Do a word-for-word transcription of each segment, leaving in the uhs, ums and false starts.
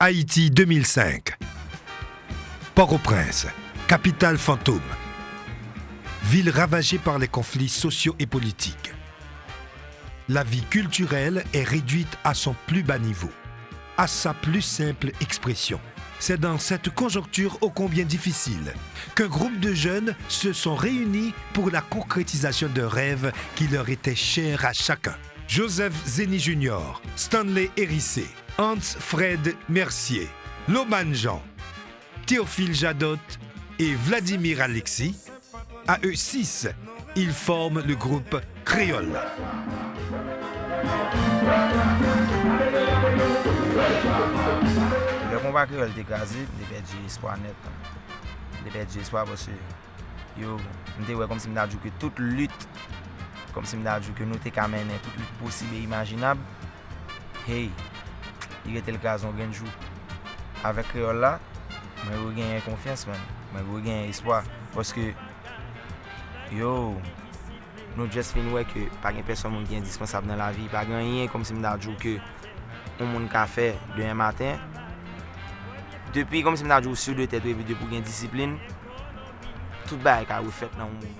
Haïti deux mille cinq. Port-au-Prince, capitale fantôme. Ville ravagée par les conflits sociaux et politiques. La vie culturelle est réduite à son plus bas niveau, à sa plus simple expression. C'est dans cette conjoncture ô combien difficile qu'un groupe de jeunes se sont réunis pour la concrétisation d'un rêve qui leur était cher à chacun. Joseph Zeny Junior, Stanley Hérissé, Hans Fred Mercier, Lomane Jean, Théophile Jadot et Vladimir Alexis, à eux six, ils forment le groupe Kreyòl La. Lè konpa kreyòl te kraze, m te pèdi espwa nèt. M te pèdi espwa paske, yo, m te wè kòmsi m ta di w ke tout lit, kòmsi m ta di w ke nou te ka mennen tout lit posib e imajinab. Hey, li rete l kraze yon grenn jou. Avèk Kreyòl La, mwen regenyen konfyans, man. Mwen regenyen espwa. Paske, yo, nou just fin wè ke pa gen pèsonn moun ki endispansab nan lavi. Pa gen anyen kòmsi m ta di w ke yon moun ka fè demen maten. Depi kòmsi m ta di w sur de tèt ou epi depi w gen disiplin, tout bagay ka refèt nan yon moman.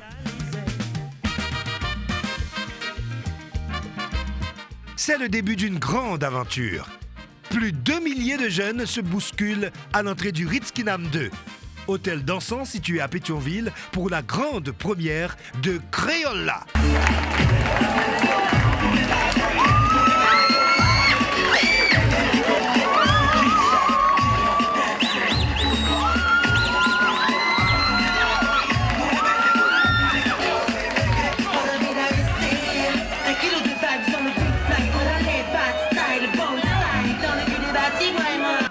C'est le début d'une grande aventure. Plus d'un millier de jeunes se bousculent à l'entrée du Ritz Kinam deux, hôtel dansant situé à Pétion-Ville, pour la grande première de Kreyòl La.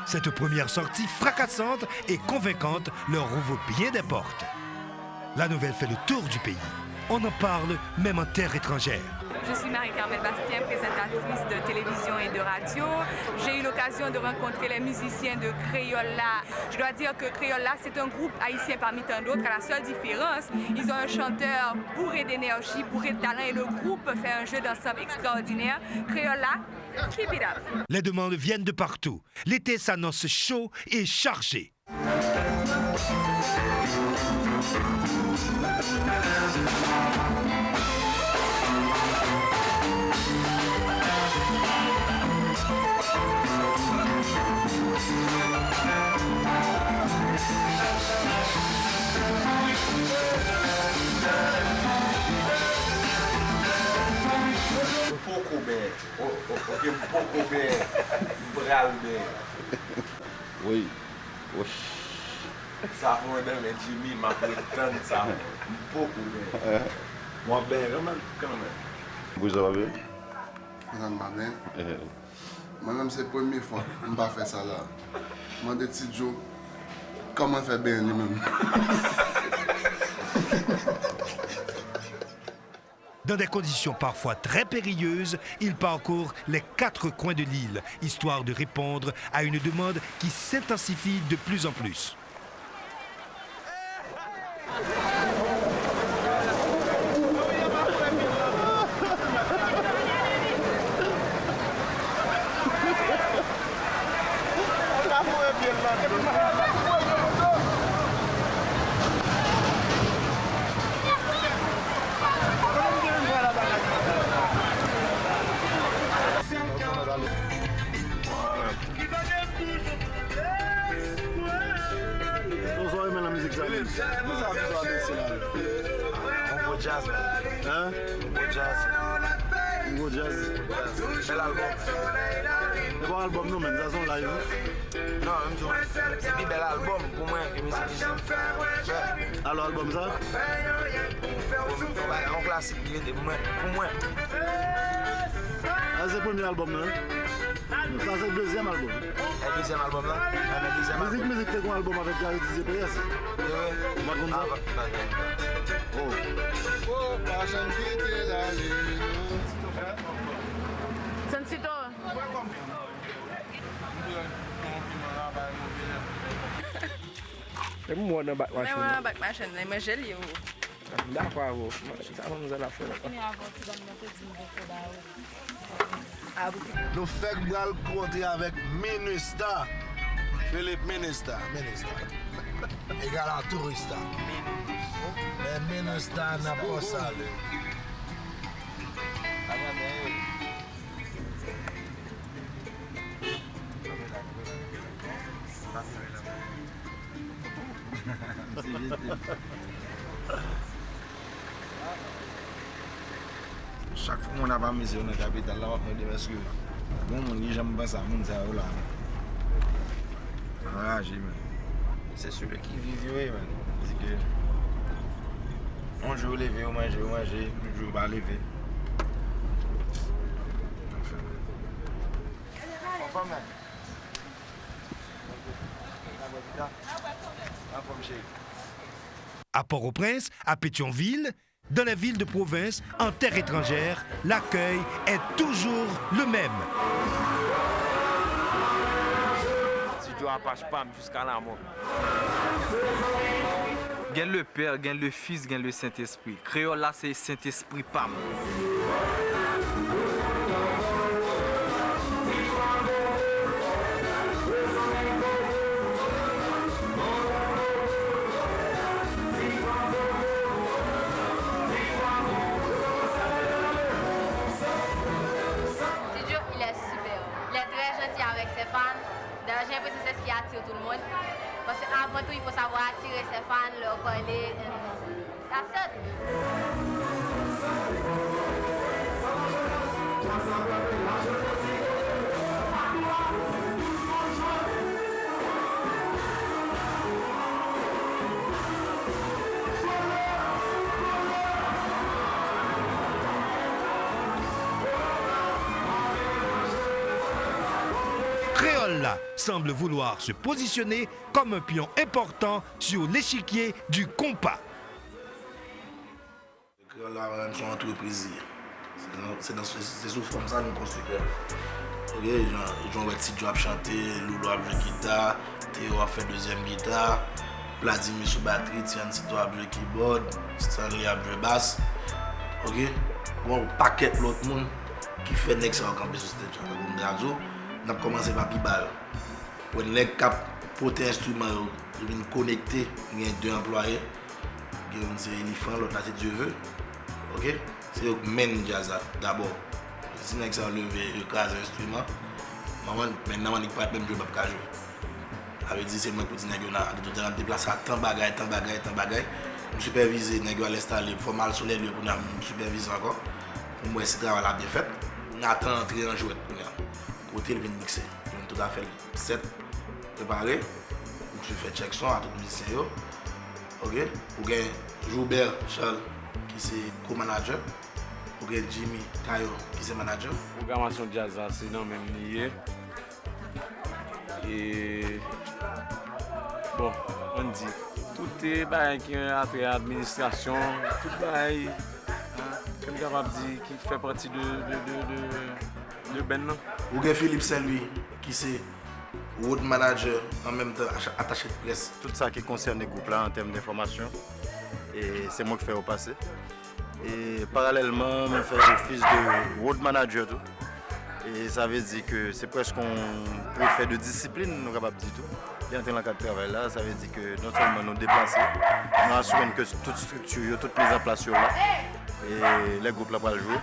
Cette première sortie fracassante et convaincante leur ouvre bien des portes. La nouvelle fait le tour du pays. On en parle même en terre étrangère. Je suis Marie-Carmelle Bastien, présentatrice de télévision et de radio. J'ai eu l'occasion de rencontrer les musiciens de Kreyòl La. Je dois dire que Kreyòl La, c'est un groupe haïtien parmi tant d'autres, à la seule différence, ils ont un chanteur bourré d'énergie, bourré de talent, et le groupe fait un jeu d'ensemble extraordinaire. Kreyòl La, keep it up. Les demandes viennent de partout. L'été s'annonce chaud et chargé. M poko benyen. O, o, oke, m poko benyen. M pral benyen. Wi. Woch. Sa fè mwen nan men Jimmy, m ap ret tann sa. M poko benyen. M ap benyen kanmenm, kanmenm. Bouch la pa benyen? Konsa m pa benyen? Eh. Mwen menm se premye fwa m pa fè sa la. Mande Ti Djo kòman l fè benyen li menm. Dans des conditions parfois très périlleuses, ils parcourent les quatre coins de l'île, histoire de répondre à une demande qui s'intensifie de plus en plus. Sa w renmen nan mizik sa menm? Ki sa ki travèse la? Yon gwo djaz, man. Hein? Yon gwo djaz. Yon gwo djaz. Bèl albòm. Se pa yon albòm non, menm. Sa se yon live. Non, menm tou. Se pi bèl albòm pou mwen ke mizik Jezi fè. Alò, albòm sa? Yon klasik li rete pou mwen. Pou mwen. A, se premye albòm nan, wi. Sa se dezyèm albòm. E dezyèm albòm lan? E nan dezyèm albòm. Mizik, mizik te gon albòm avèk Gary D J P S. E vre? Ou pa t konn sa? Ah, pa, pa, pa. Oh. Oh, pa janm kite l ale, non. Sansito. E m wè w nan bak machin nan. Lè mwen nan bak machin nan, manje l ye ou. M dakò avè w. Sa manmzèl ap fè la. Fini avè w, ti dam nan te di m poko ba ou. Nou fèk pral kontre avèk Minustah. Philippe Minista, Minista. Egal a Tourista. Men Minista nan Pòsalè. Chak fwa moun ap amize yo nan kapital la, w ap mande m èske bon moun ki janm panse a moun sa yo la menm. Anraje, men. Se sou le qui vive yo ye, men. Di ke yon jou yo leve, yo manje, yo manje, yon jou yo pa leve. Anfen. Anfòm, men. Anfòm, cheri. À Port-au-Prince, à Pétion-Ville, dans les villes de province, en terre étrangère, l'accueil est toujours le même. Studio Apache pa m jiska lamò. Gen le Père, gen le Fils, gen le Saint-Esprit. Kreyòl la se Sentespri pa m. Tidjo, il est super. Il est très gentil avec ses fans. D'ailleurs, j'ai l'impression que c'est ce qui attire tout le monde. Parce qu'avant tout, il faut savoir attirer ses fans, leur parler. And that's it. Kreyòl la semble vouloir se positionner comme un pion important sur l'échiquier du compas. Kreyòl la menm se yon antrepriz li ye. Se nan, se nan, se sou fòm sa nou konstwi Kreyòl. Ok, jan, jan w wè Ti Djo ap chante, Loulou ap jwe gita, Théo ap fè dezyèm gita, Vladimir sou batri, Ti Ansito ap jwe kibòd, Stanley ap jwe bas. Ok, gon pakèt lòt moun ki fè nèg sa yo kanpe sou stage la. Tankou m ta di w, n ap kòmanse pa pi ba yo. Wè nèg k ap pote enstriman yo, yo vin konekte, gen de anplwaye, gen youn se Elifran, lòt la se Dieuveut. Ok? Se yo k menn djaz la dabò. Si nèg sa yo leve, yo kraze enstriman, manman, men nan mannik pa t menm jwe, m ap ka jwe. Sa vle di se mwen k pou di nèg yo nan, jodi a n ap deplase a tan bagay, tan bagay, tan bagay. M sipèvize, nèg yo al enstale, fò m al sou lè lye kounye a, m sipèvize ankò. Pou m wè si travay la byen fèt. Nathan antre nan jwèt kounye a. Kote l vin mikse. Li menm tout afè l sèt, prepare. Misye fè tchèk son a tout mizisyen yo. Ok? Ou gen Joubert Charles ki se co-manager. Ou gen Jimmy Caillot ki se manager. Pwogramasyon djaz la se nan men m li ye. E bon, ann di, tout bagay ki gen atrè a administrasyon, tout bagay, ke m kapab di, ki fè pati de, de, de, de, de band lan. Ou gen Philippe Saint Louis ki se road manager an menm tan atache de près. Tout sa ki konsène gwoup la an tèm de enfòmasyon, e se mwen k fè yo pase. E paralèlman, mwen fè ofis de road manager tou. E sa vle di ke se prèske yon prefè de disiplin, nou kapab di tou. Li antre nan kad travay la, sa vle di ke non sèlman nou deplase, nou asire n ke tout estrikti yo, tout mizanplas yo la. E lè gwoup la pral jwe,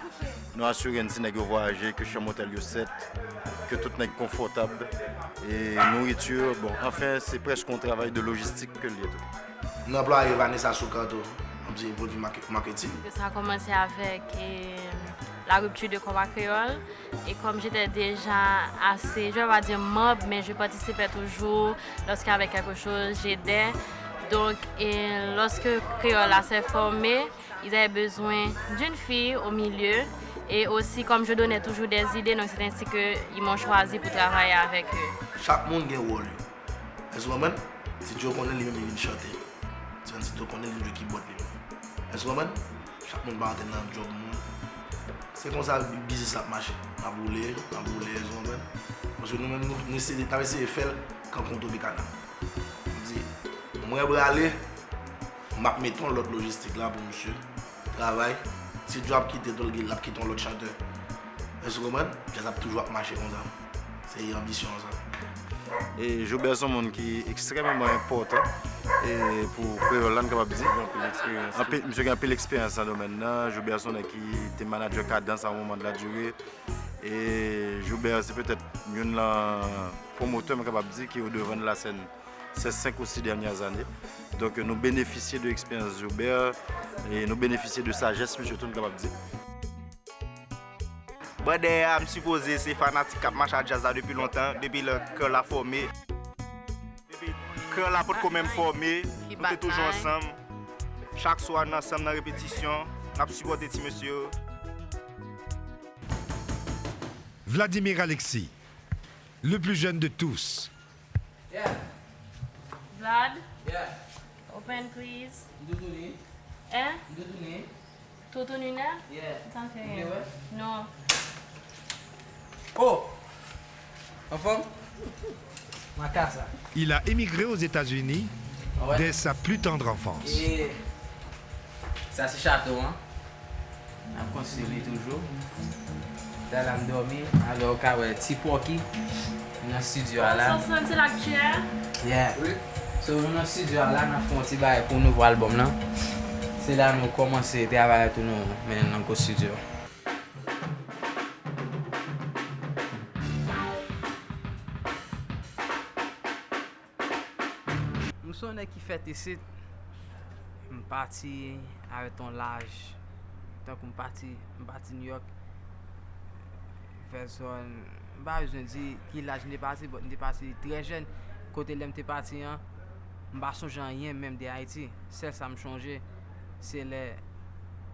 nou asire n si nèg yo vwayaje, ke chanm otèl yo sèt, ke tout nèg konfòtab. E nouriti, bon, anfen, se prèske yon travay de lojistik ke l ye tou. Nou anplwaye Vanessa Soucanto, ap di pwodui make-, maketin. Sa kòmanse avèk, e, la rupture de Compas Créole. Et comme j'étais déjà assez, je vais pas dire membre, mais je participais toujours lorsqu'il y avait quelque chose, j'aidais. Donc, et lorsque Créole là s'est formé, ils avaient besoin d'une fille au milieu. Et aussi, comme je donnais toujours des idées, donc c'est ainsi qu'ils m'ont choisi pour travailler avec eux. Chak moun gen wòl yo. Èske w konprann? Ti Djo konnen li menm li vin chante. Ti Ansito konnen li jwe kibòd li menm. Èske w konprann? Chak moun pa antre nan djòb moun. Se konsa biznis la ap mache. N ap woule, n ap woule, èske w konprann? Paske nou menm nou, nou eseye, n ap eseye fè l kankou yon Tropicana. M di, mwen prale, m ap mete yon lòt lojistik la pou misye travay. Ti Djo ap kite Dolgil, l ap kite yon lòt chantè. Èske w konprann? Djaz ap toujou ap mache konsa. Se anbisyon an sa. E Joubert se yon moun ki ekstrèmeman enpòtan e pou kreyòl la, n kapab di. Anpil eksperyans. Anpil, misye gen anpil eksperyans nan domèn nan. Joubert se yon nèg ki te manadjè Kadans a yon moman de la dire. E Joubert se petèt youn nan pwomotè, m kapab di, ki o devan de la sèn ces cinq ou six dernières années. Donk, nou benefisye de eksperyans Joubert e nou benefisye de sajès misye tou, m kapab di. Bò dèyè a, m sipoze se fanatik k ap mache a djaz la depi lontan, depi lè Kreyòl la fòme. Depi Kreyòl la potko menm fòme, nou te toujou ansanm. Chak swa, n ansanm nan repetisyon, n ap sipòte ti mesye yo. Vladimir Alexis, le plus jeune de tous. Vlad, open please. Hein? Toutouni nè? Tanke non. Oh! Anfòm? Makasa. Il a émigré aux États-Unis dès sa plus tendre enfance. Sa se chato an. N ap konstwi li toujou. Dada m dòmi, alò ou ka wè ti Pòki nan estidyo a la. Sa santi la k chè? Yeah. So nou nan estidyo a la, n ap fè yon ti bagay pou nouvo albòm lan. Se la nou kòmanse travay la tou nou mennen l nan gwo estidyo. M se yon nèg ki fèt isit. M pati avèk yon laj. Tankou m pati, m pati New York. Vèzòn, m pa bezwen di ki laj m te pati, but m te pati trè jèn. Kote lè m te pati an, m pa sonje anyen menm de Ayiti. Sèl sa m chonje, se lè,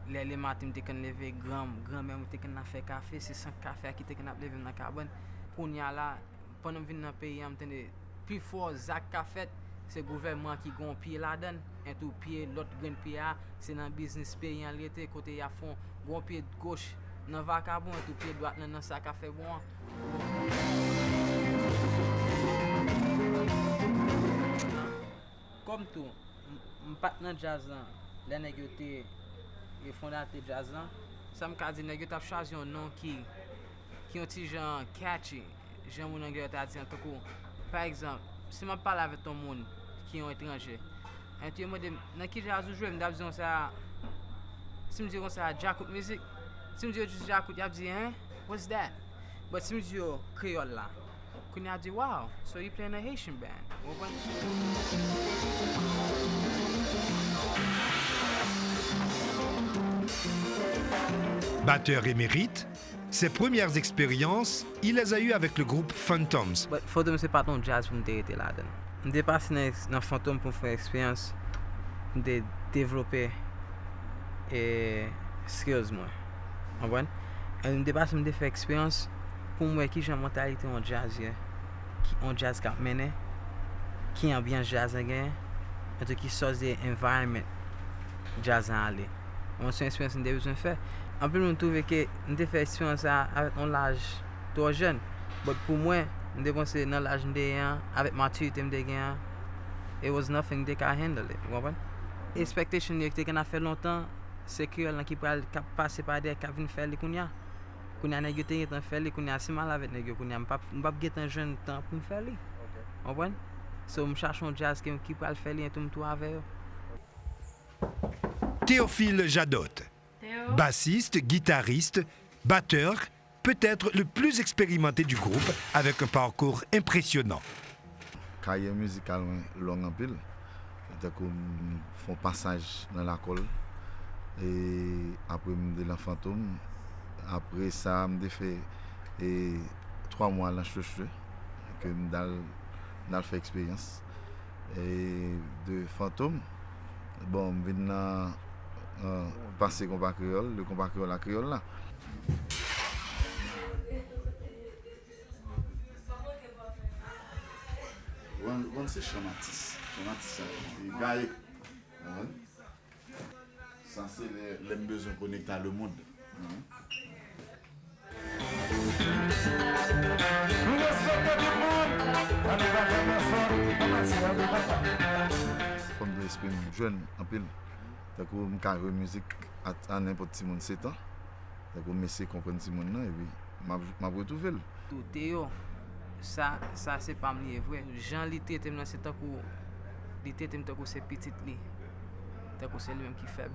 lè lematen m te konn leve, gran, granmè m te konn al fè kafe, se sant kafe a ki te konn ap leve m nan kabann. Kounye a la, pandan m vin nan peyi an, m tande pifò zak k ap fèt, se gouvènman an ki gen yon pye ladan l, entou pye, lòt grenn pye a, se nan biznis peyi an l rete, kote y ap fè yon gwo pye goch nan vakabon, entou pye dwat lan nan sa k ap fè bon an. Kòm tou, m, m pa t nan djaz lan lè nèg yo te, yo fondatè djaz lan, sa m ka di, nèg yo t ap chwazi yon non ki, ki yon ti jan catchy, jan moun anglè yo ta di an, tankou, pa egzanp, si m ap pale avèk yon moun ki yon etranje, entou yo mande m, nan ki djaz ou jwe, m t ap di konsa, si m di yo konsa, djakout mizik, si m di yo jis djakout, y ap di, hein? What's that? But si m di yo kreyòl la, kounye a y ap di, wow, so you play in a Haitian band, ou konprann? Batteur émérite, ses premières expériences, il les a eues avec le groupe Phantoms. But Phantom se pa t yon djaz pou m te rete ladan l. M te pase nan, nan Phantom pou m fè eksperyans, pou m te devlope e, skills mwen. Konprann? E m te pase, m te fè eksperyans pou m wè kijan mantalite yon djaz ye, ki, yon djaz k ap mennen, ki anbyans djaz lan genyen, entou ki sòs de environment djaz lan ale. Mwen, se yon eksperyans m te bezwen fè. Anpil moun twouve ke m te fè eksperyans sa a avèk yon laj twò jèn. But pou mwen, m te panse nan laj m te ye an, avèk matirite m te gen an, it was nothing m te ka handle it, ou konprann? Expectation yo ki te konn ap fè lontan, se kreyòl lan ki pral, k ap pase pa dèyè, k ap vin fè li kounye a. Kounye a nèg yo te gentan fè li, kounye a si m al avèk nèg yo kounye a, m p ap, m p ap gentan jwenn tan pou m fè li. Ou konprann? So, m chache yon djaz ke, ki pral fè li, entou m tou avè yo. Théophile Jadot, bassiste, guitariste, batteur, peut-être le plus expérimenté du groupe avec un parcours impressionnant. Karyè mizikal mwen long anpil. Tankou m fè yon pasaj nan Lakòl, e apre m te nan Fantom, apre sa m te fè e twa mwa nan Chweche, ke m t al, m t al fè eksperyans. E de Fantom, bon, m vin nan, euh, pase Konpa Kreyòl, de Konpa Kreyòl a Kreyòl la. Wan, Wan se chan atis. Chan atis sa, li gaye. Konprann? Sa se lè, lè m bezwen konekte a lemonn. Fò m te eksprime m jèn anpil. Tankou m ka jwe mizik a, a nenpòt timoun sèt an. Tankou m eseye konprann timoun nan, epi m ap, m ap retwouve l. Tou Teo, Sa, sa se pa m li ye vre. Jan li trete m nan, se tankou li trete m tankou se pitit li. Tankou se li menm ki fèb.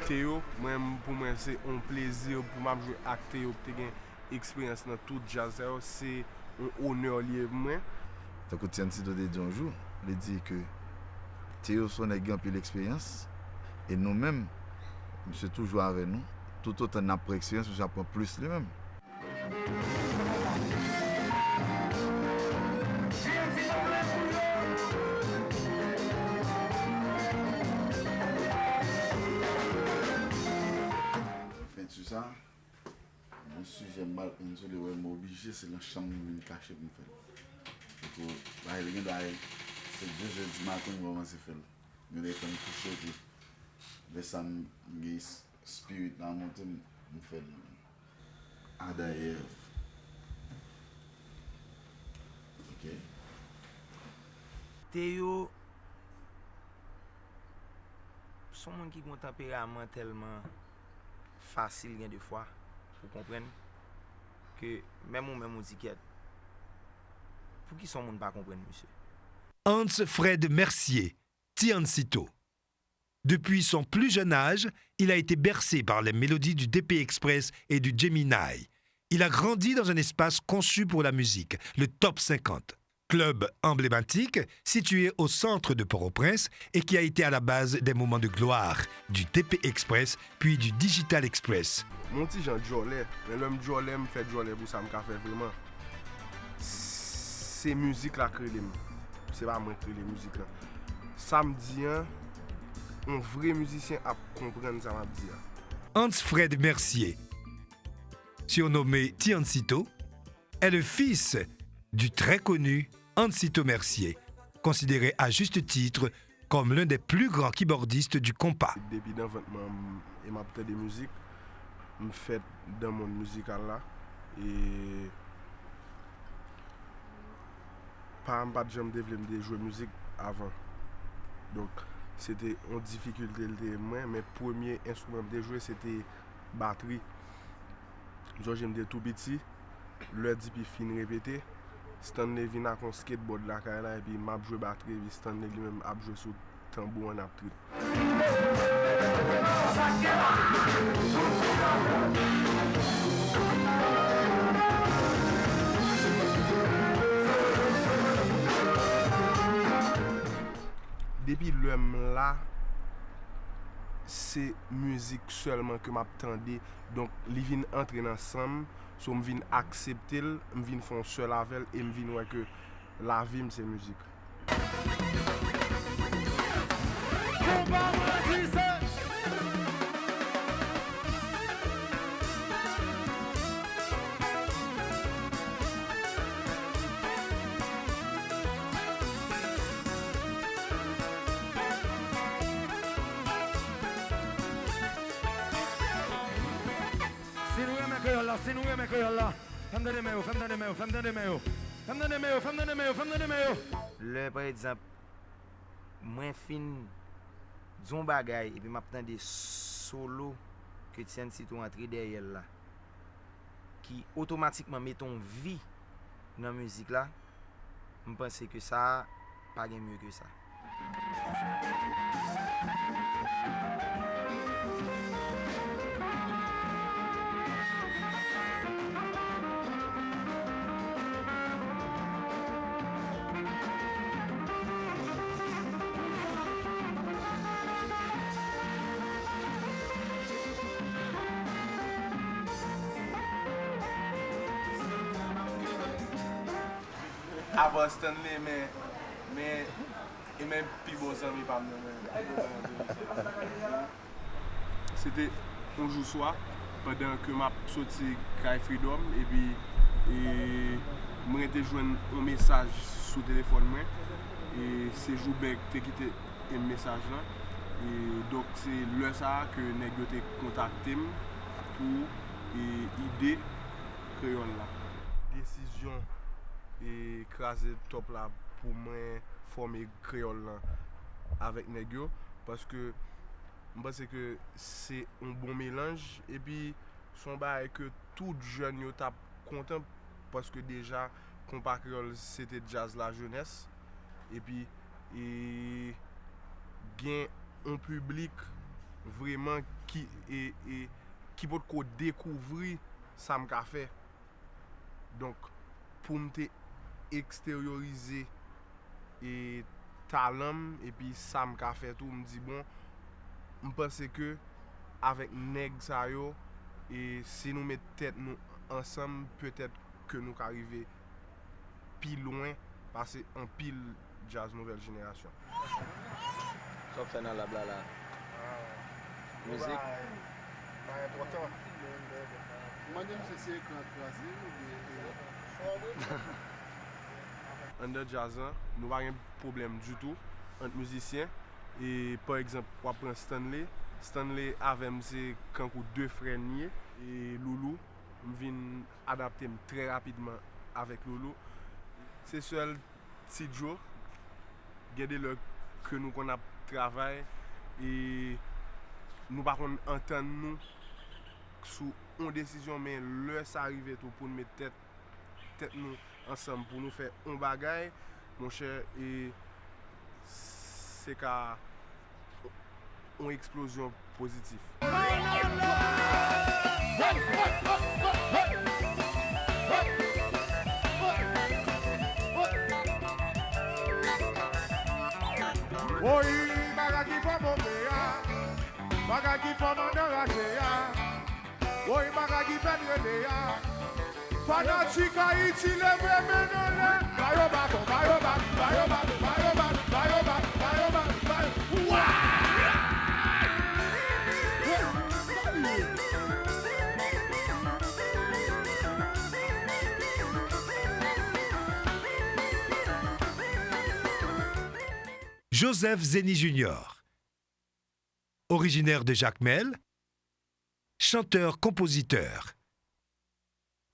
Teyo, mwen, pou mwen, se yon plezi pou m ap jwe ak Teyo ki te gen eksperyans nan tout djaz sa yo, se yon onè li ye pou mwen. Tankou Tiancito te di yon jou, li di ke Teyo se yon nèg ki gen anpil eksperyans, e nou menm, misye toujou avè nou. Toutotan n ap pran eksperyans, misye ap pran plis li menm. Penti sa, yon sijè m pa konn sou li, wè, m oblije, se nan chanm mwen vin kache pou m fè l. Pito, bagay li gen dwa se de zè di maten m kòmanse fè l. Gen de tan m kouche epi lè sa m gen s- spirit la monte m, m fè l. Adayè. Ok. Teyo se yon moun ki gen yon tanperaman tèlman fasil gen de fwa pou konprann ke menm ou menm ou di kèt. Poukisa yon moun pa konprann misye? Hans Fred Mercier, Tiancito. Depuis son plus jeune âge, il a été bercé par les mélodies du D P Express et du Gemini. Il a grandi dans un espace conçu pour la musique, le Top cinquante, club emblématique situé au centre de Port-au-Prince et qui a été à la base des moments de gloire du D P Express puis du Digital Express. Mon ti jan djòlè, men lè m djòlè, m fè djòlè pou sa m ka fè vreman. Se mizik la k rele m. Se pa mwen k rele mizik la. Sa m di an, yon vre mizisyen ap konprann sa m ap di a. Hans Fred Mercier, surnommé Tiancito, est le fils du très connu Hansito Mercier, considéré à juste titre comme l'un des plus grands keyboardistes du compas. Depi nan vant mwen, m, e m ap tande mizik, m fèt dan mond mizikal la. E paran m pa t janm te vle m te jwe mizik avan. Donk, se te yon difikilte l te mwen, men premye enstriman m te jwe, se te batri. M sonje m te tou piti, lè D P fin repete, Stanley vin ak yon skateboard lakay la, epi m ap jwe batri, epi Stanley li menm ap jwe sou tanbou an, n ap trip. Depi lè m la, se mizik sèlman ke m ap tande. Donk, li vin antre nan san m, so m vin aksepte l, m vin fè yon sèl avè l, e m vin wè ke lavi m se mizik. Konpa mwen ki se. Si nou renmen kreyòl la, si nou renmen kreyòl la, fè m tande men yo, fè m tande men yo, fè m tande men yo. Fè m tande men yo, fè m tande men yo, fè m tande men yo. Lè, pa egzanp, mwen fin di yon bagay epi m ap tande solo ke Tiancito antre dèyè l la, ki otomatikman mete yon vi nan mizik la, m panse ke sa a pa gen mye ke sa. Avan Stanley, men, men, e men pi bon zanmi pa m nan, men, pi bon zanmi. Se te yon jou swa, pandan ke m ap soti kay Freedom, epi, e, mwen te jwenn yon mesaj sou telefòn mwen, e se Joubert ki te kite m mesaj lan. E donk, se lè sa a ke nèg yo te kontakte m pou, e, ide kreyòl la. Desizyon, e, kraze top la pou mwen fòme kreyòl lan avèk nèg yo, paske m panse ke se yon bon melanj, epi Se yon bagay ke tout jèn yo t ap kontan, paske deja konpa kreyòl se te djaz lajenès. Epi, e, gen yon piblik vrèman ki, e, e, ki potko dekouvri sa m ka fè. Donk, pou m te eksteryorize, e, talan m epi sa m ka fè tou, m di, bon, m panse ke avèk nèg sa yo, e, si nou met tèt nou ansanm, petèt ke nou ka rive pi lwen pase anpil djaz nouvèl jenerasyon. Sa w ap fè nan lab la la? Mizik? Mande m si se ekran kraze oubyen. Anndan djaz lan, nou pa gen pwoblèm ditou ant mizisyen. E, pa egzanp, w ap pran Stanley. Stanley avè m se kankou de frè n ye. E Loulou, m vin adapte m trè rapidman avèk Loulou. Se sèl Ti Djo, gen de lè ke nou konn ap travay e nou pa konn antann nou sou yon desizyon, men lè sa rive tou pou n met tèt, tèt nou ansanm pou nou fè yon bagay, monchè, e se ka yon eksplozyon pozitif. Woy, bagay ki fè m oke a, bagay ki fè m anraje a. Woy, bagay ki fè n rele a. Fanatik Ayiti, leve men n anlè. Ba yo baton, ba yo baton, ba yo baton, ba yo baton, ba yo baton, ba yo baton, ba yo. Wa! Joseph Zeny Junior. Originaire de Jacmel, chanteur-compositeur.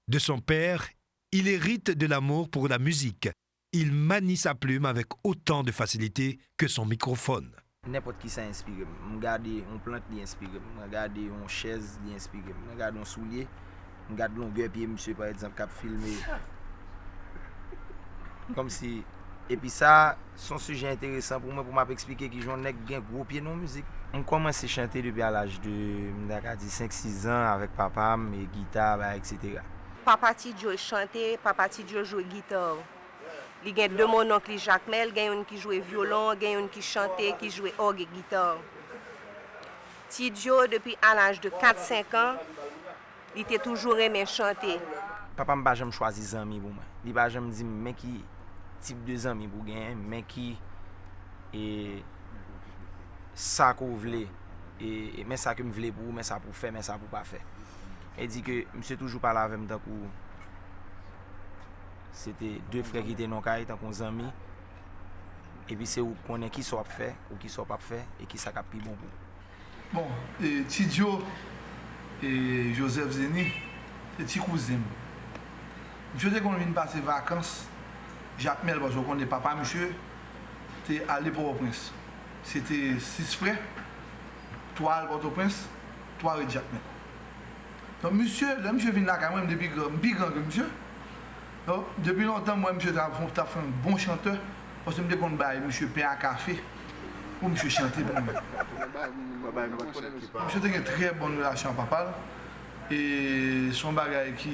De son père, il hérite de l'amour pour la musique. Il manie sa plume avec autant de facilité que son microphone. Nenpòt kisa enspire m. M gade yon plant, li enspire m. Mwen gade yon chèz, li enspire m. Mwen gade yon soulye, m gade longè pye misye, pa egzanp, k ap filme. Kòmsi, epi sa, se yon sijè enteresan pou mwen, pou m ap eksplike kijan yon nèg gen gwo pye nan yon mizik. M kòmanse chante depi a laj de, m ta ka di senk, sis zan avèk papa m, e gita, bagay, etsetera. Papa Ti Djo chante, papa Ti Djo jwe gita. Li gen de mononk li Jakmèl, gen youn ki jwe vyolon, gen youn ki chante, ki jwe òg e gita. Ti Djo, depi a laj de kat, senk an, li te toujou renmen chante. Papa m pa janm chwazi zanmi pou mwen. Li pa janm di m, men ki tip de zanmi pou w genyen, men ki, e, sa ke w vle, e, e men sa ke m vle pou ou, men sa pou w fè, men sa pou w pa fè. E di ke misye toujou pale avè m tankou se te de frè ki te nan yon kay, tankou yon zanmi. Epi se ou k konnen kisa w ap fè, ou kisa w p ap fè, e kisa k ap pi bon pou ou. Bon, e, Ti Djo e Joseph Zeny, se ti kouzen m. Misye te konn vin pase vakans Jakmèl, paske w konnen papa misye te ale Pòtoprens. Se te sis frè, twa al Pòtoprens, twa ret Jakmèl. Donk, misye, lè misye vin lakay mwen, m te pi gran, m pi gran ke misye. Donk, depi lontan, m wè misye t ap, t ap fè yon bon chantè, paske m te konn bay misye pen a kafe pou misye chante pou mwen. Misye te gen trè bòn relasyon ak papa l. E se yon bagay ki,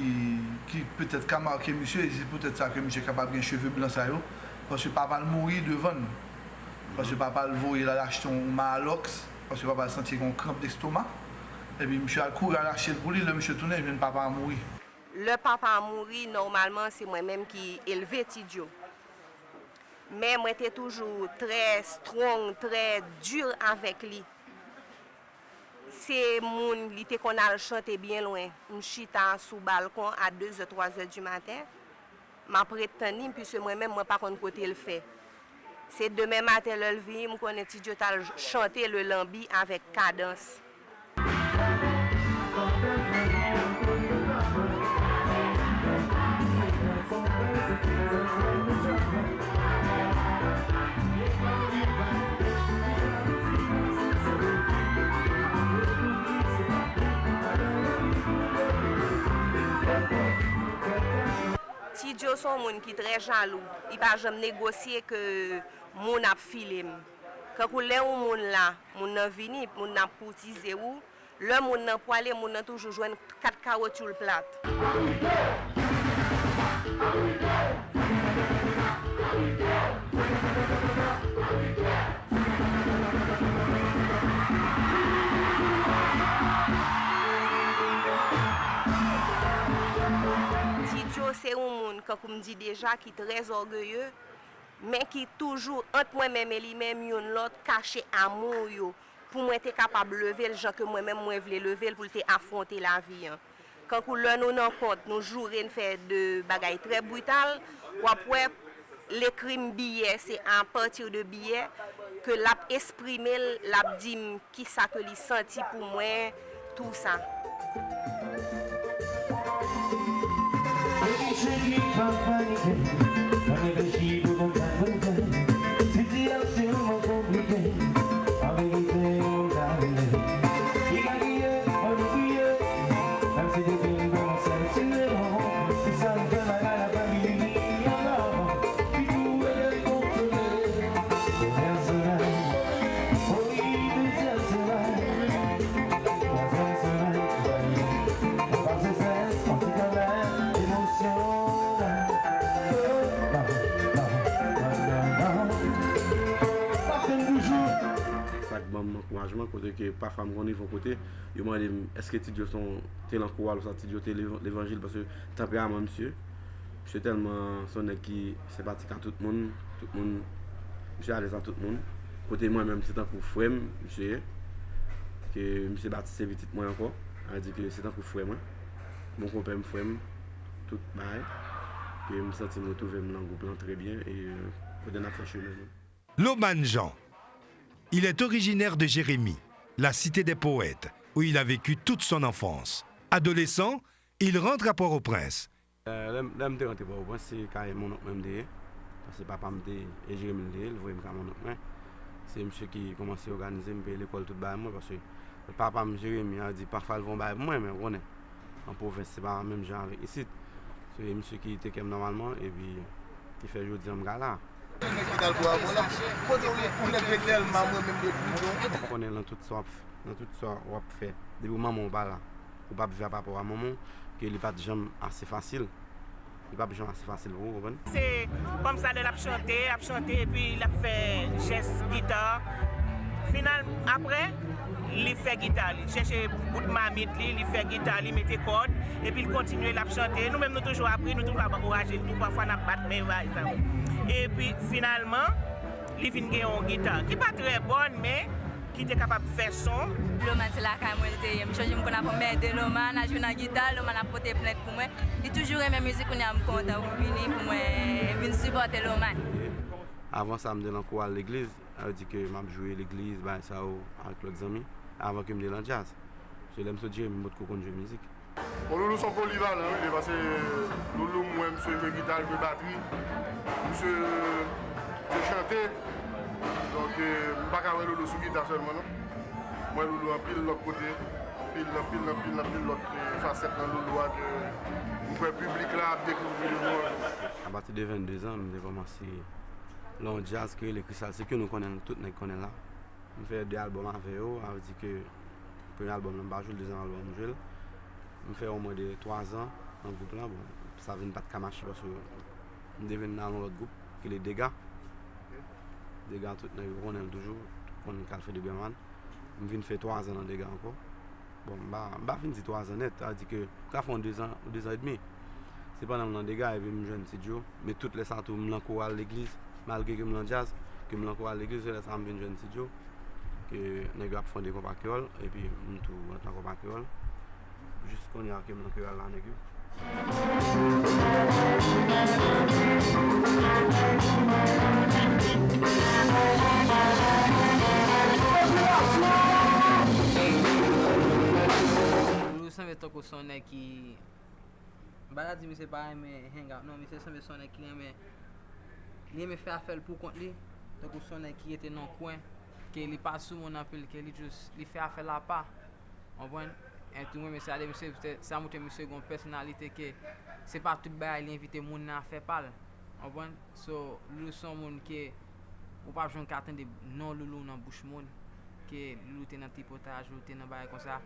ki petèt ka make misye, e se poutèt sa ke misye kapab gen cheve blan sa yo, paske papa l mouri devan n. Paske papa l voye l al achte yon Maalox, paske papa l santi gen yon kranp destoma. Epi misye al kouri al achte l pou li, lè misye tounen, jwenn papa a mouri. Lè papa a mouri, nòmalman, se mwen menm ki elve Ti Djo. Men mwen te toujou trè strong, trè di avèk li. Se moun, li te konn al chante byen lwen. M chita sou balkon a de zè, twa zè di maten. M ap ret tann li, piske mwen menm, mwen pa konn kote l fè. Se demen maten, lè l vini, m konnen Ti Djo t al chante le lanbi avèk Kadans. Ti Djo se yon moun ki trè jalou. Li pa janm negosye ke moun ap file m. Kankou lè yon moun la, moun nan vini, moun nan ap koutize ou. Lè moun nan pwale, moun nan toujou jwenn kat kawotchou l plat. Ti Djo se yon moun, kankou m di deja, ki trè ògeye, men ki toujou ant mwen menm e li menm, youn lòt, kache amou yo, pou mwen te kapab leve l jan ke mwen menm mwen vle leve l pou l te afwonte lavi an. Kankou lè nou nan kont, nou joure, n fè de bagay trè brital, w ap wè l ekri m biyè, se apati de biyè ke l ap esprime l, l ap di m kisa ke li santi pou mwen, tou sa. Reflechi pou konprann mwen fè. Sitiyasyon mwen konplike. An verite, yon ta rele. Li ka kriye, mwen li kriye. Menm si depi m kòmanse m tire non. Pou sa m fè bagay la pa vini ankò. Pi tou rele kontwole. Dezyèm semèn. O wi, dezyèm semèn. Dezyèm semèn. Mwen pa se stres, on ti kanmenm, emosyon la. Oh, non, non, non, non, non. M ap tann toujou. Sa k ban m ankourajman, kote ke pafwa m konn rive yon kote, yo mande m, èske Ti Djo se yon, te nan koral, oswa Ti Djo te lev-, levanjil, paske tanperaman misye, misye tèlman se yon nèg ki senpatik a tout moun, tout moun, misye alèz a tout moun. Kote mwen menm, se tankou frè m, misye ye. Ke misye batise pitit mwen ankò, sa vle di ke se tankou frè mwen. Bon konpè m, frè m, tout bagay. Ke m santi m retwouve m nan gwoup lan trè byen e, euh, kote n ap fè chemen nou. Lomane Jean. Il est originaire de Jérémie, la cité des poètes, où il a vécu toute son enfance. Adolescent, il rentre à Port-au-Prince. Euh, lè m, lè m te rantre Pòtoprens, se kay mon onk mwen m te ye. Paske papa m te, e Jeremi l te ye, l voye m kay mon onk mwen. Se misye ki kòmanse òganize m, peye lekòl, tout bagay mwen, paske papa m, Jeremi, a di, pafwa l voye yon bagay pou mwen, men ou konnen, an pwovens, se pa menm jan avèk isit. Se misye ki te kè m nòmalman, epi ki fè jodi a m ka la. Ou konnen nan tout sa w ap f-, nan tout sa w ap fè, depi manman w pa la, ou p ap viv pa rapò a manman w, ke li pa t janm ase fasil. Li p ap janm ase fasil pou ou, konprann? Se kòmsa lè l ap chante, l ap chante, epi l ap fè jès gita. Final, apre, li fè gita li. Chèche bout mamit li, li fè gita li, mete kòd, epi l kontinye, l ap chante. Nou menm, nou toujou ap ri, nou toujou ap ankouraje l tou, pafwa n ap bat men, bagay sa yo. Epi, finalman, li vin gen yon gita ki pa trè bòn, men ki te kapab fè son. Lomane se lakay mwen l te ye. M chonje m konn ap anmède Lomane, al jwe nan gita, Lomane ap pote plent pou mwen. Li toujou renmen mizik, kounye a m kontan pou vini, pou mwen vin sipòte Lomane. Avan sa, m te nan koral legliz, sa vle di ke m ap jwe legliz, bagay sa yo, avèk lòt zanmi, avan ke m te nan djaz. Se lè m sot Jeremi, m potko konn jwe mizik. Bon, Loulou se yon polivalan, wi, li, paske Loulou, m wè misye jwe gita, jwe batri, misye, misye chante. Donk, eh, m pa ka wè Loulou sou gita sèlman, non. M wè Loulou anpil lòt kote, anpil, anpil, anpil, anpil lòt, eh, fasèt nan Loulou a ke m kwè piblik la ap dekouvri yo. Apati de venndezan, m te kòmanse nan yon djaz ki rele Kristal Sek, nou konnen l, tout nèg konnen l la. M fè de albòm avè yo, sa vle di ke premye albòm lan m pa jwe l, dezyèm albòm m jwe l. M fè omwen de twa zan nan gwoup lan, bon, sa vin pa t ka mache paske m te vin nan yon lòt gwoup ki rele Dega. Dega, tout nèg yo konnen l toujou, konn k al fè de grenn man. M vin fè twa zan nan Dega ankò. Bon, m pa, m pa fin di twa zan nèt, sa vle di ke m ka fè yon de zan, de zan edmi. Se pandan m nan Dega epi m jwenn Ti Djo, men tout lè sa tou m nan koral legliz, malgre ke m nan djaz, ke m nan koral legliz, se lè sa m vin jwenn Ti Djo, ke nèg yo ap fonde konpa kreyòl, epi m tou rantre nan konpa kreyòl. Jis kounye a ke m nan koral la, nèg yo. Loulou sanble tankou se yon nèg ki, m pa ta di misye pa renmen hang out, non, misye sanble se yon nèg ki renmen, li renmen fè afè l pou kont li, tankou se yon nèg ki rete nan kwen, ke li pa sou moun anpil, ke li jis, li fè afè l apa. Konprann? Mwen tou renmen sa de misye, se, sa montre misye gen yon pèsonalite ke se pa tout bagay li envite moun nan a fè pa l. Konprann? So, Loulou se yon moun ke ou p ap janm ka tande non Loulou nan bouch moun, ke Loulou te nan tripotaj, Loulou te nan bagay konsa.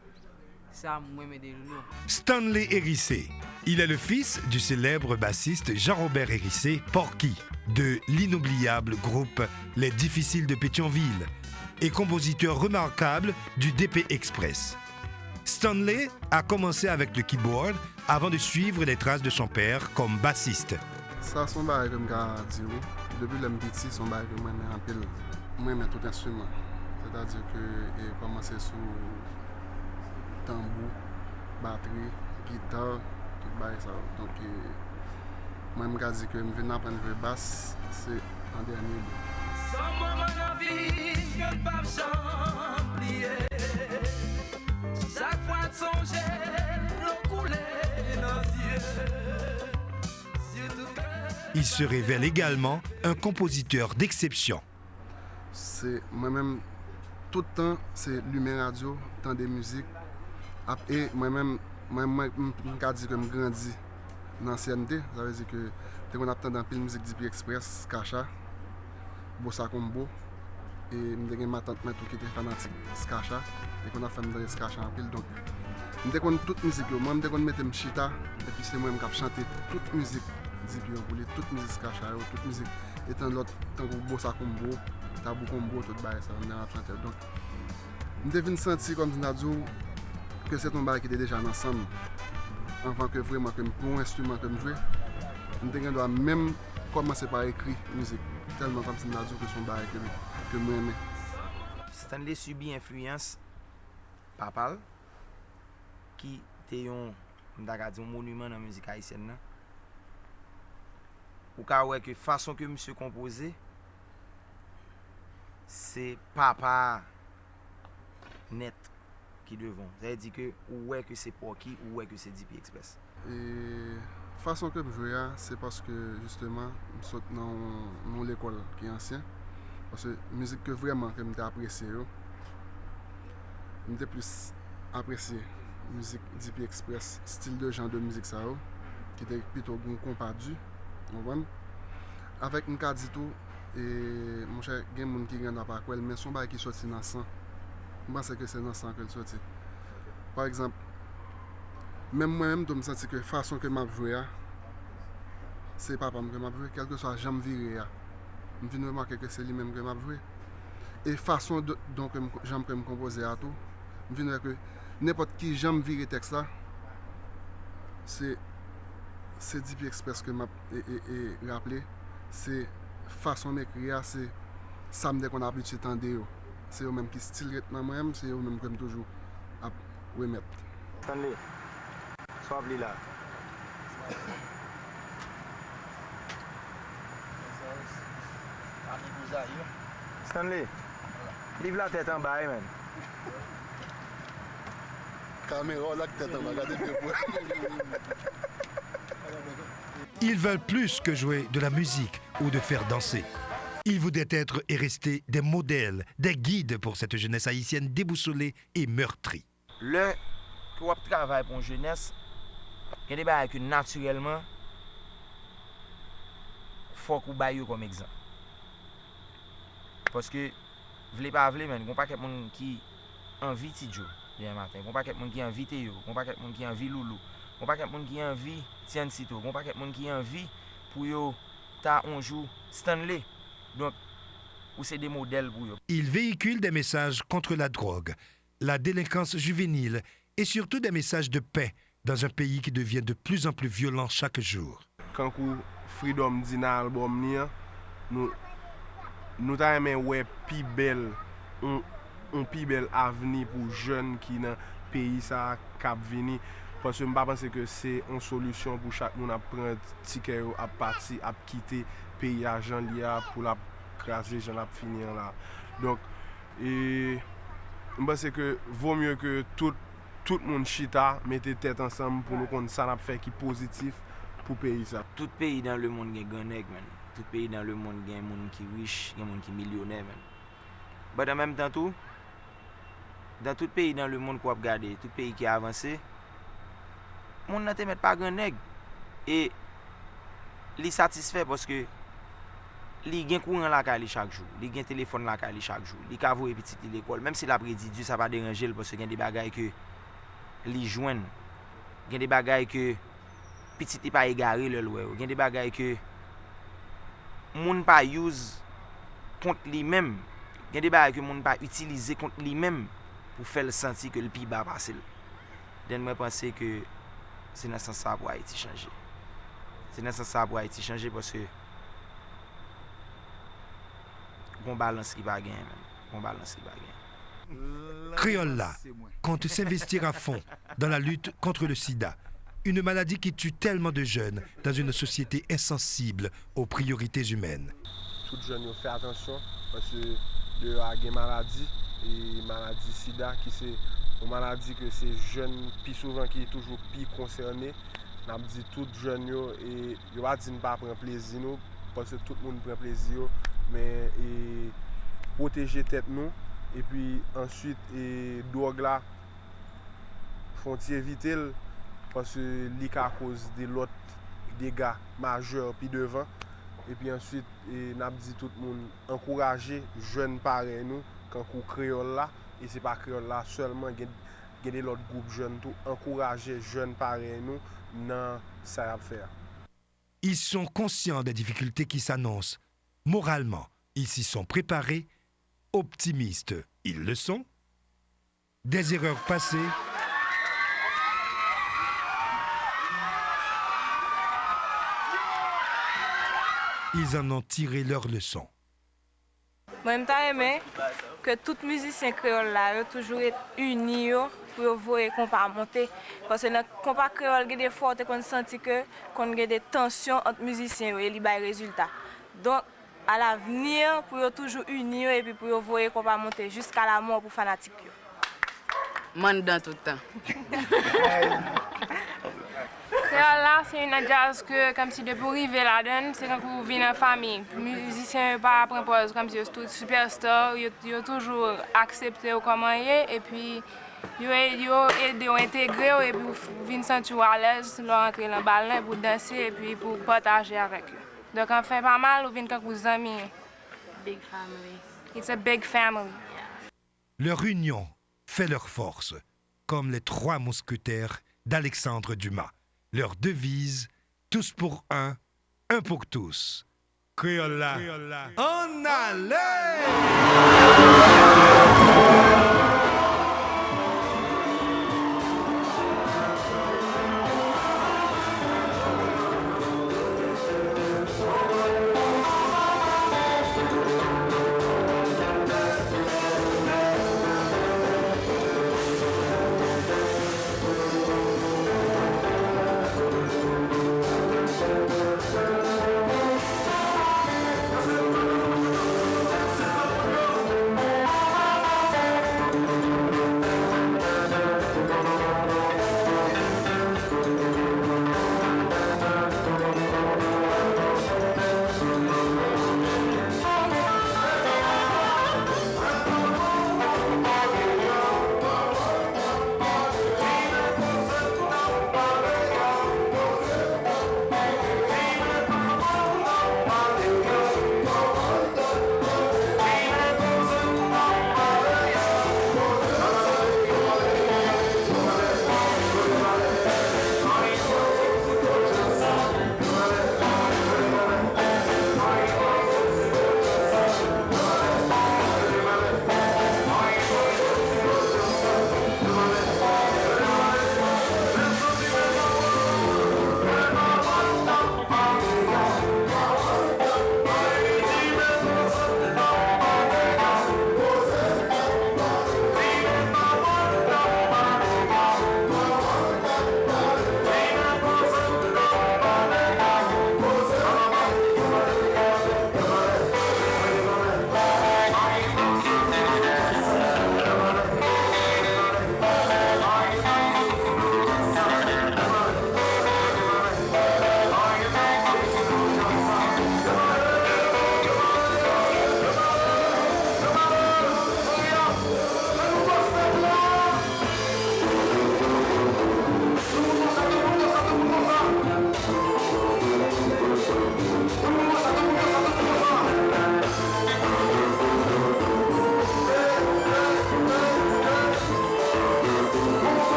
Sa, mwen renmen de Loulou. Stanley Hérissé. Il est le fils du célèbre bassiste Jean-Robert Hérissé, Porky, de l'inoubliable groupe Les Difficiles de Pétionville, et compositeur remarquable du D P Express. Stanley a commencé avec le keyboard avant de suivre les traces de son père comme bassiste. Sa se yon bagay ke m ka di w. Depi lè m piti, se yon bagay ke m renmen anpil. M renmen tout enstriman. Sètadi ke e kòmanse sou tanbou, batri, gita, tout bagay sa yo. Donk, e, mwen, m ka di ke m vin aprann jwe bas, se an dènye li. Sa moman nan vi m ke m p ap janm bliye. Chak fwa n sonje, dlo koule nan zye. Sitou ke Il se révèle également un compositeur d'exception. Se mwen menm, tout tan, se limen radyo, tande mizik. Ap, e mwen menm, mwen, mwen, m, m ka di ke m grandi nan C N T. Sa vle di ke te konn ap tande anpil mizik D P Express, Skacha, Bossa Combo. E m te gen matant mwen tou ki te fanatik Skacha. E konn ap fè m tande Skacha anpil. Donk, m te konn tout mizik yo. Mwen, m te konn mete m chita. Epi se mwen menm k ap chante tout mizik D P yo pou li, tout mizik Skacha yo, tout mizik etan lòt, tankou Bossa Combo, Tabou Combo, tout bagay sa yo, m te ap chante yo. Donk, m te vin santi kòmsi m ta di w ke se t on bagay ki te deja nan san m. Anvan ke vrèman ke m pran yon enstriman ke m jwe, m te gen dwa menm kòmanse pa ekri mizik. Tèlman kòmsi m ta di w ke se yon bagay ke m, ke m renmen. Stanley sibi enfliyans papa l, ki te yon, m ta ka di, yon moniman nan mizik ayisyèn nan. Ou ka wè ke fason ke misye konpoze, se papa a nèt ki devan. Sa vle di ke ou wè ke se Porky, ou wè ke se D P Express. E fason ke m jwe a, se paske, jisteman, m sot nan yon, yon lekòl ki ansyen. Paske mizik ke vrèman ke m te apresye yo, m te plis apresye mizik D P Express, stil de jan de mizik sa yo, ki te pito gen yon konpa di, w konprann? Avèk m ka di tou, e, monchè, gen moun ki gen dwa pa kwè l, men se yon bagay ki soti nan san. M panse ke se nan san ke l soti. Pa egzanp, menm mwen menm tou, m santi ke fason ke m ap jwe a, se papa m ke m ap jwe, kèlkeswa jan m vire a. M vin remake ke se li menm ke m ap jwe. E fason de, donk, m, jan ke m konpoze a tou, m vin wè ke nenpòt ki jan m vire tèks la, se, se D P Express ke m ap, e, e, e, raple, se fason m ekri a, se sa m te konn abitye tande yo. Se yo menm ki still ret nan mwen, se yo menm ke m toujou ap remèt. Stanley, sa w ap li la? Stanley, liv la tèt anba wi, menn. Kamera w la k tèt anba, gade pye pou. Ils veulent plus que jouer de la musique ou de faire danser. Ils voudraient être et rester des modèles, des guides pour cette jeunesse haïtienne déboussolée et meurtrie. Lè ke w ap travay pou yon jenès, gen de bagay ke natirèlman, fòk ou bay yo kòm egzanp. Paske, vle pa vle, menn, gen yon pakèt moun ki anvi Ti Djo demen maten, gen yon pakèt moun ki anvi Teyoo, gen yon pakèt moun ki anvi Loulou, gen yon pakèt moun ki anvi Tiancito, gen yon pakèt moun ki anvi pou yo ta on jou Stanley. Donk, ou se de modèl pou yo. Il véhicule des messages contre la drogue, la délinquance juvénile et surtout des messages de paix dans un pays qui devient de plus en plus violent chaque jour. Kankou Freedom di nan albòm li an, nou, nou ta renmen wè pi bèl, on, on pi bèl avni pou jèn ki nan peyi sa a k ap vini. Paske m pa panse ke se on solisyon pou chak moun ap pran tikè yo, ap pati, ap kite peyi a jan l ye a pou l ap kraze jan l ap fini an la. Donk, e, m panse ke vo mye ke tout, tout moun chita, mete tèt ansanm pou nou konn sa n ap fè ki pozitif pou peyi sa. Tout peyi dans le monde gen gran nèg, menn. Tout peyi dans le monde gen moun ki rich, gen moun ki milyonè, menn. But an menm tan tou, Dans tout peyi dans le monde ke w ap gade, tout peyi ki avanse, moun nan te mèt pa grannèg. E li satisfè paske li gen kouran lakay li chak jou, li gen telefòn lakay li chak jou, li ka voye pitit li lekòl, menm si l ap redi di, sa pa deranje l, paske gen de bagay ke li jwenn, gen de bagay ke pitit li pa egare lè l wè yo, gen de bagay ke moun pa use kont li menm, gen de bagay ke moun pa itilize kont li menm pou fè l santi ke l pi ba pase l. Then mwen panse ke se nan sans sa pou Ayiti chanje. Se nan sans sa pou Ayiti chanje paske gon balans ki pa genyen menm. Gon balans ki pa genyen. Créole la compte s'investir à fond dans la lutte contre le sida, une maladie qui tue tellement de jeunes dans une société insensible aux priorités humaines. Tout jèn yo fè atansyon, paske deyò a gen maladi, e maladi sida ki se yon maladi ke se jèn pi souvan ki toujou pi konsène. N ap di tout jèn yo, e yo pa di n pa pran plezi nou, paske tout moun pran plezi yo, men e pwoteje tèt nou, epi answit e dwòg la, fon ti evite l, paske li ka koz de lòt dega majè pi devan. Epi answit, e, n ap di tout moun ankouraje jèn parèy nou, kankou kreyòl la, e se pa kreyòl la sèlman, gen, gen de lòt gwoup jèn tou, ankouraje jèn parèy nou nan sa y ap fè a. Ils sont conscients des difficultés qui s'annoncent. Moralement, ils s'y sont préparés. Optimistes, ils le sont. Des erreurs passées, ils en ont tiré leurs leçons. Mwen, m ta renmen ke tout mizisyen kreyòl la yo toujou ret ini yo pou yo voye konpa a monte. Paske nan konpa kreyòl, gen de fwa w te konn santi ke konn gen de tansyon ant mizisyen yo e li bay rezilta. Donk, alavni, pou yo toujou ini yo epi pou yo voye konpa a monte jiska lamò pou fanatik yo. Mandan tout tan. Kreyòl la, se yon djaz ke, kòmsi depi w rive ladan l, se tankou w vin an fanmi. Mizisyen yo pa pran pòz kòmsi yo tout sipèsta, yo, yo toujou aksepte w kòman w ye, epi yo, yo ede w entegre w, epi w vin santi w alèz lè w antre nan bal lan, epi w danse, epi pou w pataje avèk yo. Donk, anfen pa mal, ou vin tankou zanmi. Big family. It's a big family. Leur union fait leur force, comme les trois mousquetaires d'Alexandre Dumas. Leur devise, tous pour un, un pour tous. Kreyòl la, ann ale!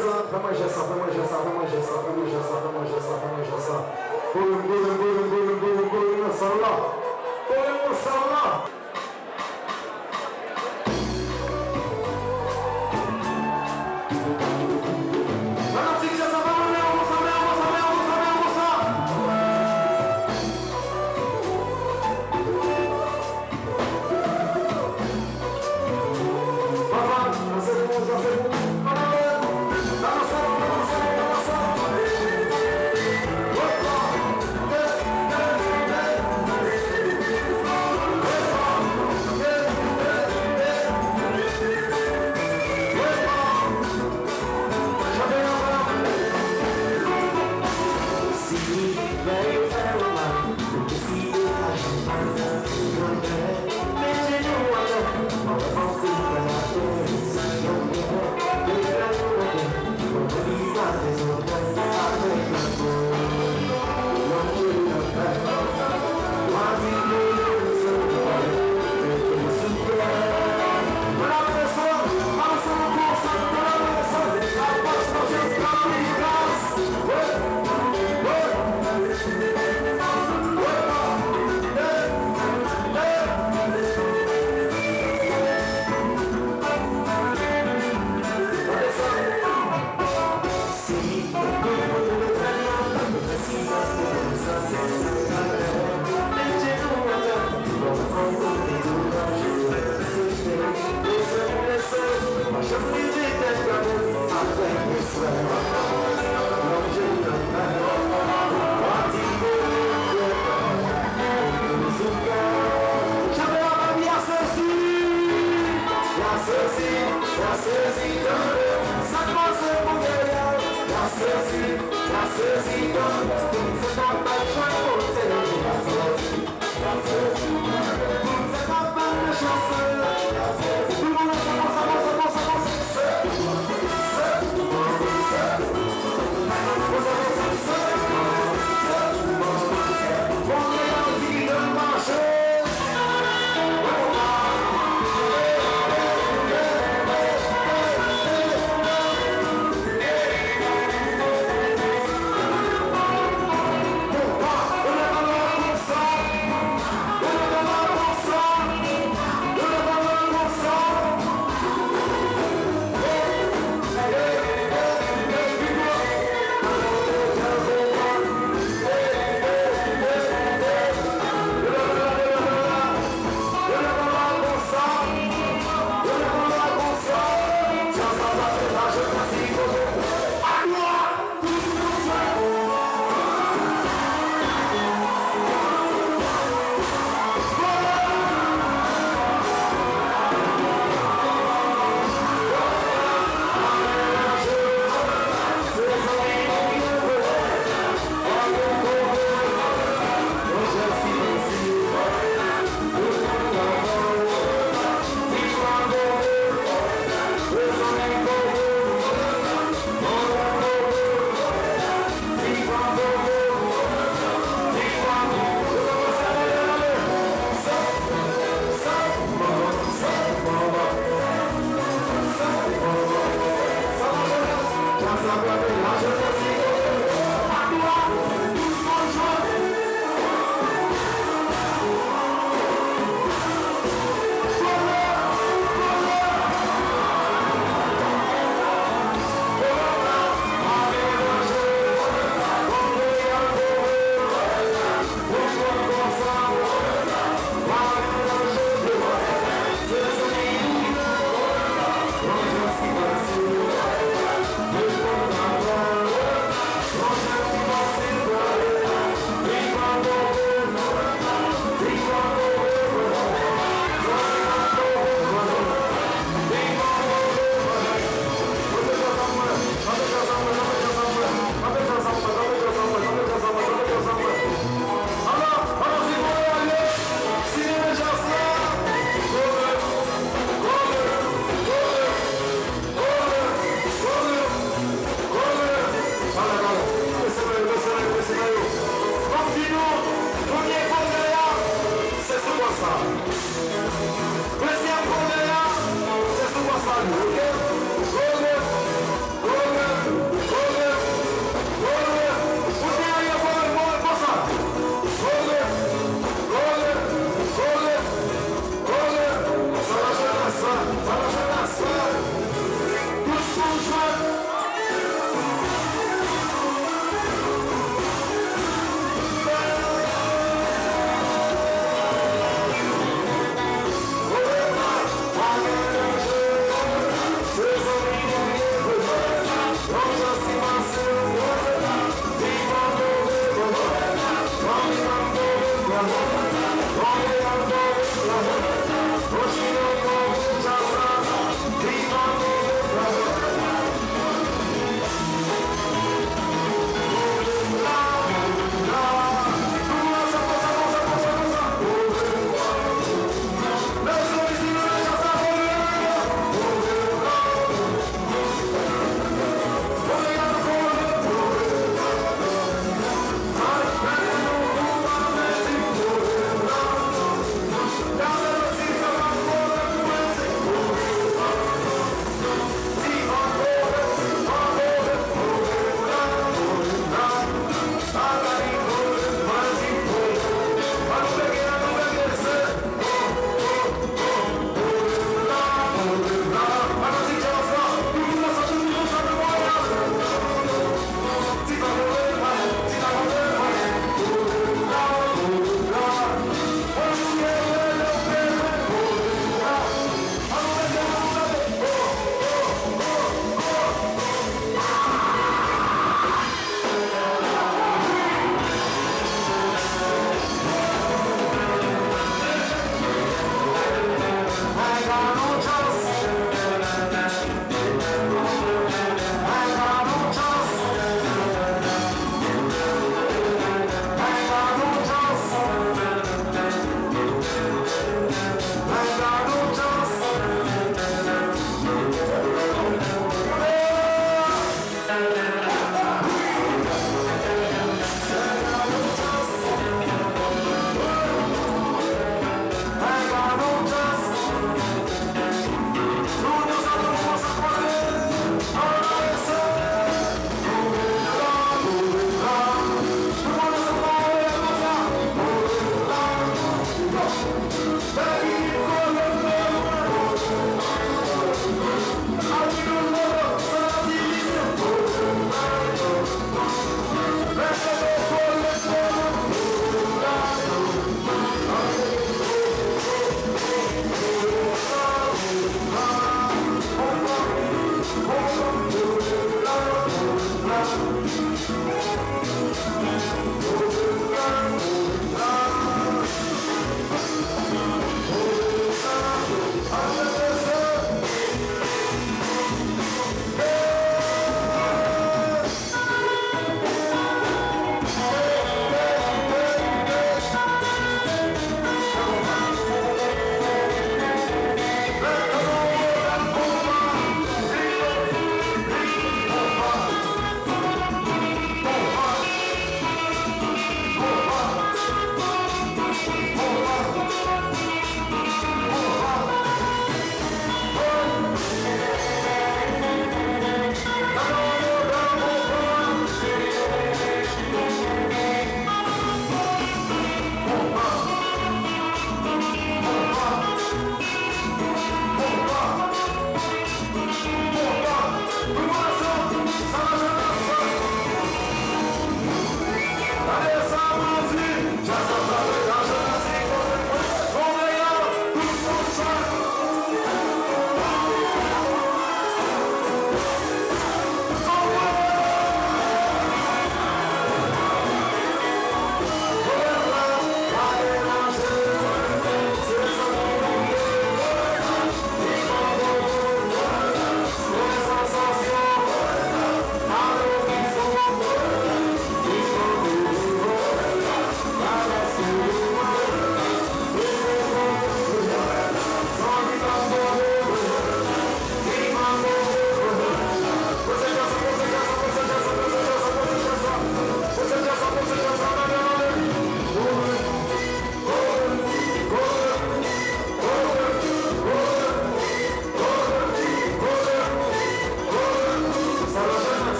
Fè mwen jès la, fè mwen jès la, fè mwen jès la, fè mwen jès la, fè mwen jès la, fè mwen jès la. Kore m, kore m, kore m, kore m, kore m, kore m nan sal la. Kore m nan sal la. Fanatik jazz la, pa mande yo konsa, men yo konsa, men yo konsa, men yo konsa. Papa, sa se pou, sa se pou.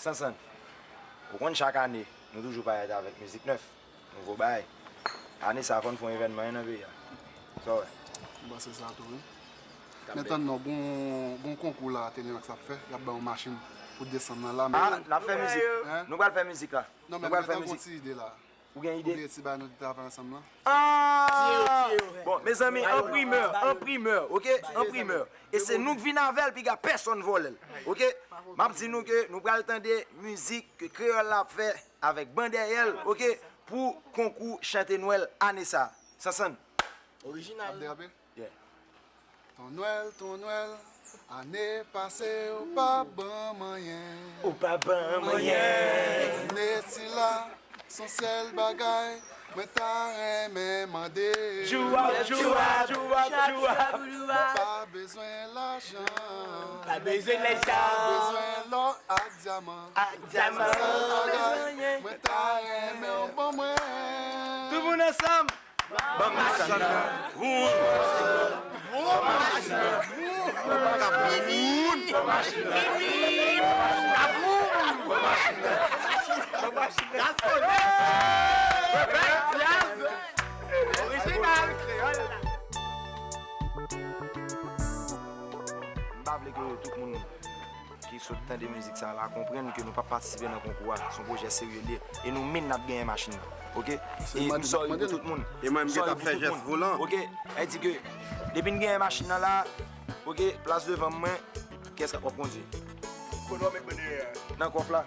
Sansann, ou konn chak ane, nou toujou parèt avèk mizik nèf, nouvo bagay. Ane sa a, fò n fè yon evènman wi nan peyi a. Sa w wè? M panse sa tou, wi. Men tann non, gon, gon konkou la, Tele Max ap fè, y ap bay yon machin pou desanm nan la, men... Ah, n ap fè mizik. Hein? Nou pral fè mizik la. Non, men nou pral fè mizik. Ou gen ide? Ou gen ti bagay nou te travay ansanm lan? Ah! Bon, mezanmi, an primè, an primè, ok? An primè. E se nou k vin avè l, piga pèsonn vòlè l, ok? M ap di nou ke nou pral tande mizik ke Kreyòl la ap fè avèk Bandèyèl, ok? Pou konkou chante Nwèl ane sa a. Sansann. Orijinal. Ap derape? Yeah. Ton Nwèl, ton Nwèl, ane pase ou pa ban m anyen. Ou pa ban m anyen. Ane sila, s on sèl bagay mwen ta renmen mande. Djouwap, djouwap, djouwap, djouwap. Mwen pa bezwen lajan. Pa bezwen lajan. Mwen pa bezwen lò ak dyaman. Ak dyaman. Sèl bagay mwen ta renmen w ban mwen. Tout moun ansanm. Ban m machin nan. Voum. Voum machin nan. Voum. Voum. Voum. Voum. Voum. Gasoline. Bèl dyaz. Orijinal kreyòl la. M pa vle ke tout moun ki sot tande mizik sa la konprann ke nou p ap patisipe nan konkou a. Se yon pwojè serye l ye. E nou menm n ap genyen machin nan. Ok? E m sòri pou tout moun. E mwen menm ki t ap fè jès volan. Ok? Sa di ke depi n genyen machin nan la, ok, plas devan mwen, kiyès k ap kondui? Kote w met mwen dèyè a? Nan kòf la.